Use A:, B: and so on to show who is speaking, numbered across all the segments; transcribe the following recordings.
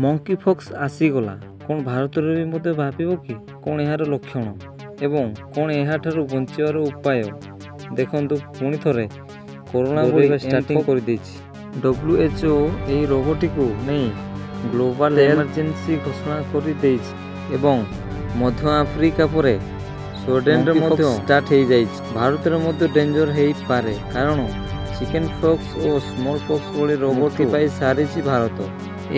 A: Monkey ଫକ୍ସ ଆସିଗଲା, କ'ଣ ଭାରତରେ ବି ମଧ୍ୟ ବ୍ୟାପିବ କି? କ'ଣ ଏହାର ଲକ୍ଷଣ ଏବଂ କ'ଣ ଏହାଠାରୁ ବଞ୍ଚିବାର ଉପାୟ? ଦେଖନ୍ତୁ, ପୁଣି ଥରେ କରୋନା ଭଳି ଷ୍ଟାର୍ଟିଂ କରିଦେଇଛି। WHO ଏହି ରୋଗଟିକୁ ନେଇ ଗ୍ଲୋବାଲ ଏମର୍ଜେନ୍ସି ଘୋଷଣା କରିଦେଇଛି ଏବଂ ମଧ୍ୟ ଆଫ୍ରିକା ପରେ ସ୍ୱିଡେନରେ ମଧ୍ୟ ଷ୍ଟାର୍ଟ ହେଇଯାଇଛି। ଭାରତରେ ମଧ୍ୟ ଡେଞ୍ଜର ହେଇପାରେ, କାରଣ ଚିକେନ ଫକ୍ସ ଓ ସ୍ମଲ ଫକ୍ସ ଭଳି ରୋଗଟି ପାଇ ସାରିଛି ଭାରତ।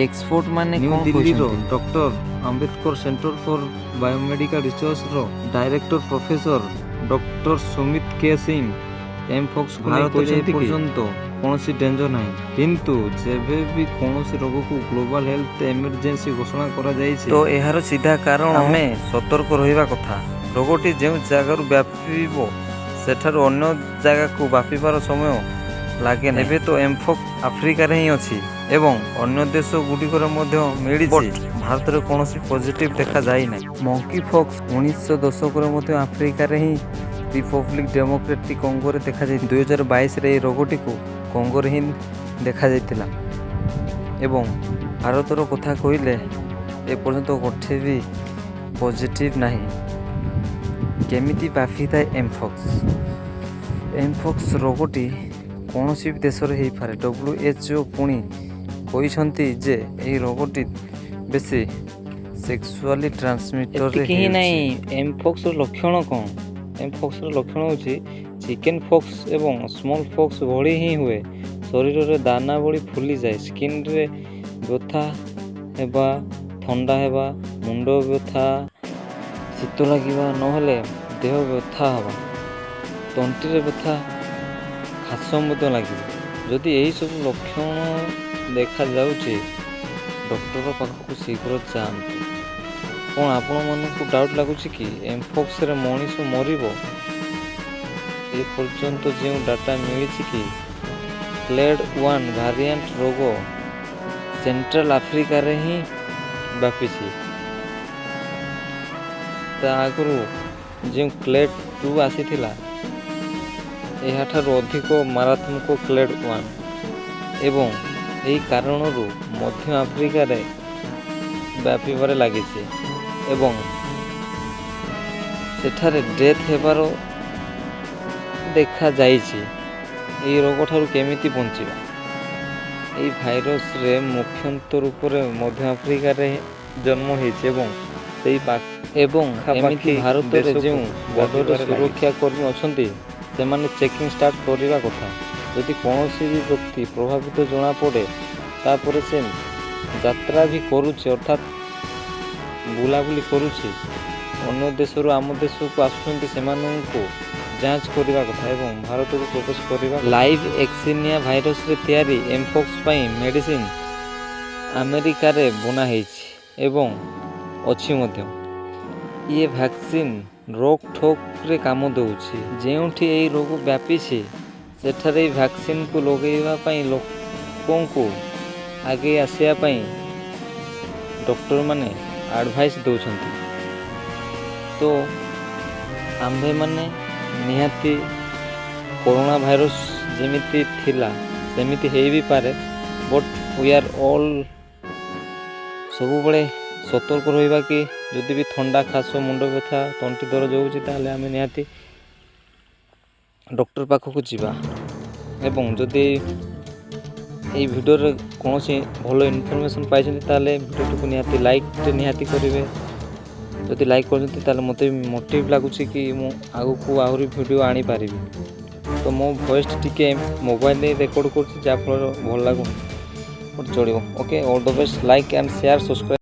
A: ଏକ୍ସପର୍ଟ ମାନେ
B: ନ୍ୟୁ
A: କ'ଣ
B: ଦିଲ୍ଲୀର
A: କହିଛନ୍ତି?
B: Doctor Ambedkar centre for biomedical ରିସର୍ଚ୍ଚର director professor doctor Sumit K Singh M ଫକ୍ସକୁ ନେଇ
A: ଭାରତରେ
B: କହିଛନ୍ତି କି
A: ଏପର୍ଯ୍ୟନ୍ତ
B: କୌଣସି ଡେଞ୍ଜର ନାହିଁ, କିନ୍ତୁ ଯେବେ ବି କୌଣସି ରୋଗକୁ ଗ୍ଲୋବାଲ ହେଲ୍ଥ ଏମର୍ଜେନ୍ସି ଘୋଷଣା କରାଯାଇଛି,
A: ତ ଏହାର ସିଧା କାରଣ ଆମେ ସତର୍କ ରହିବା କଥା। ରୋଗଟି ଯେଉଁ ଜାଗାରୁ ବ୍ୟାପିବ, ସେଠାରୁ ଅନ୍ୟ ଜାଗାକୁ ବ୍ୟାପିବାର ସମୟ ଲାଗେ ନାହିଁ। ଏବେ ତ ଏମ୍ଫକ୍ସ ଆଫ୍ରିକାରେ ହିଁ ଅଛି ଏବଂ ଅନ୍ୟ ଦେଶ ଗୁଡ଼ିକରେ ମଧ୍ୟ ମିଳିଛି, ବଟ୍ ଭାରତରେ କୌଣସି ପଜିଟିଭ୍ ଦେଖାଯାଇନାହିଁ। ମଙ୍କି ଫକ୍ସ 19 ଦଶକରେ ମଧ୍ୟ ଆଫ୍ରିକାରେ ହିଁ ରିପବ୍ଲିକ୍ ଡେମୋକ୍ରେଟିକ୍ କଙ୍ଗୋରେ ଦେଖାଯାଇ 2022ରେ ଏହି ରୋଗଟିକୁ କଙ୍ଗୋରେ ହିଁ ଦେଖାଯାଇଥିଲା। ଏବଂ ଭାରତର କଥା କହିଲେ ଏପର୍ଯ୍ୟନ୍ତ ଗୋଟିଏ ବି ପଜିଟିଭ୍ ନାହିଁ। କେମିତି ବ୍ୟାପିଥାଏ ଏମ୍ଫକ୍ସ? ଏମ୍ଫକ୍ସ ରୋଗଟି କୌଣସି ବି ଦେଶରେ ହେଇପାରେ। WHO ପୁଣି କହିଛନ୍ତି ଯେ ଏହି ରୋଗଟି ବେଶୀ ସେକ୍ସୁଆଲି ଟ୍ରାନ୍ସମିଟରରେ
B: ଏତିକି ହିଁ
A: ନାହିଁ, ଏମ୍ଫକ୍ସର ଲକ୍ଷଣ କ'ଣ? ଏମ୍ଫକ୍ସର ଲକ୍ଷଣ ହେଉଛି ଚିକେନ ଫକ୍ସ ଏବଂ ସ୍ମଲ ଫକ୍ସ ଭଳି ହିଁ ହୁଏ। ଶରୀରରେ ଦାନା ଭଳି ଫୁଲିଯାଏ, ସ୍କିନ୍ରେ ବ୍ୟଥା ହେବା, ଥଣ୍ଡା ହେବା, ମୁଣ୍ଡ ବ୍ୟଥା, ଶୀତ ଲାଗିବା, ନହେଲେ ଦେହ ବ୍ୟଥା ହେବା, ତଣ୍ଟିରେ ବ୍ୟଥା, ଖାସ ମଧ୍ୟ ଲାଗିବ। ଯଦି ଏହିସବୁ ଲକ୍ଷଣ ଦେଖାଯାଉଛି, ଡକ୍ଟର ପାଖକୁ ଶୀଘ୍ର ଯାଆନ୍ତୁ। କ'ଣ ଆପଣମାନଙ୍କୁ ଡାଉଟ୍ ଲାଗୁଛି କି ଏମ୍ଫକ୍ସରେ ମଣିଷ ମରିବ? ଏ ପର୍ଯ୍ୟନ୍ତ ଯେଉଁ ଡାଟା ମିଳିଛି କି କ୍ଲେଡ୍ 1 ଭାରିଆଣ୍ଟ ରୋଗ ସେଣ୍ଟ୍ରାଲ ଆଫ୍ରିକାରେ ହିଁ ବ୍ୟାପିଛି। ତା ଆଗରୁ ଯେଉଁ କ୍ଲେଡ୍ 2 ଆସିଥିଲା, ଏହାଠାରୁ ଅଧିକ ମାରାତ୍ମକ କ୍ଲେଡ୍ 1 ଏବଂ ଏହି କାରଣରୁ ମଧ୍ୟ ଆଫ୍ରିକାରେ ବ୍ୟାପିବାରେ ଲାଗିଛି ଏବଂ ସେଠାରେ ଡେଥ୍ ହେବାର ଦେଖାଯାଇଛି। ଏହି ରୋଗଠାରୁ କେମିତି ବଞ୍ଚିବା? ଏହି ଭାଇରସରେ ମୁଖ୍ୟତଃ ରୂପରେ ମଧ୍ୟ ଆଫ୍ରିକାରେ ଜନ୍ମ ହେଇଛି ଏବଂ ସେଇ ଏବଂ ଏମିତି
B: ପାଖାପାଖି
A: ଭାରତରେ
B: ଦେଶକୁ
A: ଯେଉଁ ବର୍ଡରରେ
B: ବ୍ୟାପିବାରେ
A: ସୁରକ୍ଷା
B: ଲାଗିଛି।
A: କର୍ମୀ ଅଛନ୍ତି, ସେମାନେ ଚେକିଂ ଷ୍ଟାର୍ଟ କରିବା କଥା। ଯଦି କୌଣସି ବି ବ୍ୟକ୍ତି ପ୍ରଭାବିତ ଜଣାପଡ଼େ, ତାପରେ ସେ ଯାତ୍ରା ବି କରୁଛି, ଅର୍ଥାତ୍ ବୁଲାବୁଲି କରୁଛି, ଅନ୍ୟ ଦେଶରୁ ଆମ ଦେଶକୁ ଆସୁଛନ୍ତି, ସେମାନଙ୍କୁ ଯାଞ୍ଚ କରିବା କଥା ଏବଂ ଭାରତକୁ ପ୍ରବେଶ କରିବା। ଲାଇଭ୍ ଏକ୍ସିନିଆ ଭାଇରସରେ ତିଆରି ଏମ୍ଫକ୍ସ ପାଇଁ ମେଡ଼ିସିନ ଆମେରିକାରେ ବନା ହେଇଛି ଏବଂ ଅଛି ମଧ୍ୟ। ଇଏ ଭ୍ୟାକ୍ସିନ୍ ରୋକ ଠୋକରେ କାମ ଦେଉଛି। ଯେଉଁଠି ଏହି ରୋଗ ବ୍ୟାପିଛି, ସେଠାରେ ଏହି ଭ୍ୟାକ୍ସିନକୁ ଲଗାଇବା ପାଇଁ ଲୋକଙ୍କୁ ଆଗେଇ ଆସିବା ପାଇଁ ଡକ୍ଟରମାନେ ଆଡ଼ଭାଇସ୍ ଦେଉଛନ୍ତି। ତ ଆମ୍ଭେମାନେ ନିହାତି କରୋନା ଭାଇରସ ଯେମିତି ଥିଲା, ସେମିତି ହେଇ ବି ପାରେ, ବଟ୍ we are all ସବୁବେଳେ ସତର୍କ ରହିବା କି ଯଦି ବି ଥଣ୍ଡା, ଖାସ, ମୁଣ୍ଡ ବ୍ୟଥା, ତଣ୍ଟି ଦରଜ ହେଉଛି, ତାହେଲେ ଆମେ ନିହାତି ଡକ୍ଟର ପାଖକୁ ଯିବା। ଏବଂ ଯଦି ଏଇ ଭିଡ଼ିଓରେ କୌଣସି ଭଲ ଇନଫର୍ମେସନ୍ ପାଇଛନ୍ତି, ତାହେଲେ ଭିଡ଼ିଓଟିକୁ ନିହାତି ଲାଇକ୍ ନିହାତି କରିବେ। ଯଦି ଲାଇକ୍ କରୁଛନ୍ତି, ତାହେଲେ ମୋତେ ବି ମୋଟିଭ୍ ଲାଗୁଛି କି ମୁଁ ଆଗକୁ ଆହୁରି ଭିଡ଼ିଓ ଆଣିପାରିବି। ତ ମୋ ଭଏସ୍ ଟିକେ ମୋବାଇଲରେ ରେକର୍ଡ଼ କରୁଛି, ଯାହାଫଳରେ ଭଲ ଲାଗୁନି, ବଟ୍ ଚଳିବ। Okay, all the best. Like and share, subscribe.